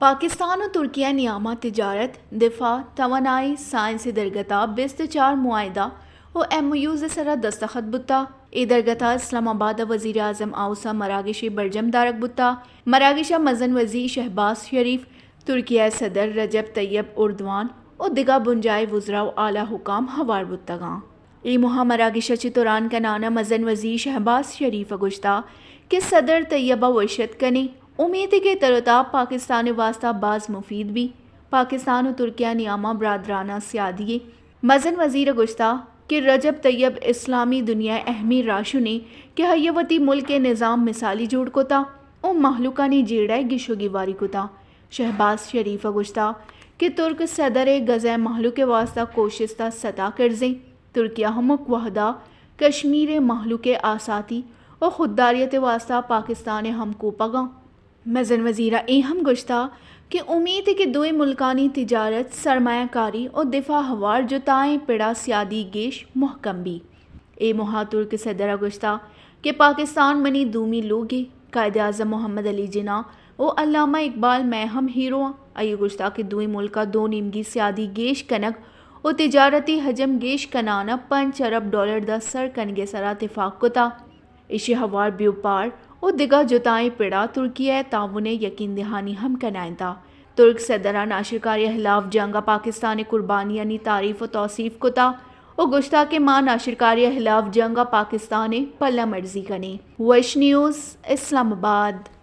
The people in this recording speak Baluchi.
پاکستان و ترکیہ نیاما تجارت، دفاع، توانائی، سائنسی درگتا بیست و چار معاہدہ و ایم او یوز سرا دستخط بوتا۔ اے درگتا اسلام آباد وزیر اعظم ہاؤس مراگشے برجم دارگ بوتا۔ مراگشا مزن وزیر شہباز شریف، ترکیہ صدر رجب طیب اردوان و دگہ بنجاہی وزرا و اعلی حکام ہوار بوتگاں۔ اے موہ ء مراگش ء چہ تران کنان ء مزن وزیر شہباز شریف ء گوشتگ کہ صدر طیب ء وش اتک کنیں۔ امیت کہ تر و تاب پاکستان ء واستہ باز مفید بی۔ پاکستان و ترکیہ نیاما برادرانہ سیادی یے۔ مزن وزیر ء گوشتگ کہ رجب طیب اسلامی دنیا ء اہمیں راہشونے کہ آئی ء وتی ملک ء نظام مثالی جوڑ کتگ و مہلوکانی جیڑہ ء گیش و گیواری کتگ۔ شہباز شریف ء گوشتگ کہ ترک صدر ء گزہ مہلوک ء واستہ کوشست ء ستا کرزیں۔ ترکیہ ہمک وہدا کشمیر ء مہلوک ء آساتی و خودداریت ء واستہ پاکستان ء ہمکوپگاں۔ مزن وزیر ء اے ہم گوشتگ کہ امیت کہ دوئیں ملکانی تجارت، سرمایہ کاری و دفاع ہوار جتائیں پڑا سیادی گیش مہکم بی۔ اے موہ ء ترک صدر ء گوشتگ کہ پاکستان منی دومی لوگے، قائد اعظم محمد علی جناح و علامہ اقبال مئے ہم ہیرو آں۔ آئی ء گوشتگ کہ دوئیں ملک ء دو نیمگی سیادی گیش کنگ و تجارتی حجم گیش کنان ء پنچ ارب ڈالر داں سر کنگ ء سرا تفاق کتگ۔ ایشی ہوار بیوپار و دگہ جتائیں پڑا ترکیہ ء تعاون ء یقین دہانی ہم کنائینتگ۔ ترک صدر ء ناشرکاری ء ہلاف جنگ ء پاکستان ء قربانیانی تعریف و توصیف کتگ و گوشتگ کہ ما ناشرکاری ء ہلاف جنگ ء پاکستان ء پلہ مرزی کنیں۔ وش نیوز، اسلام آباد۔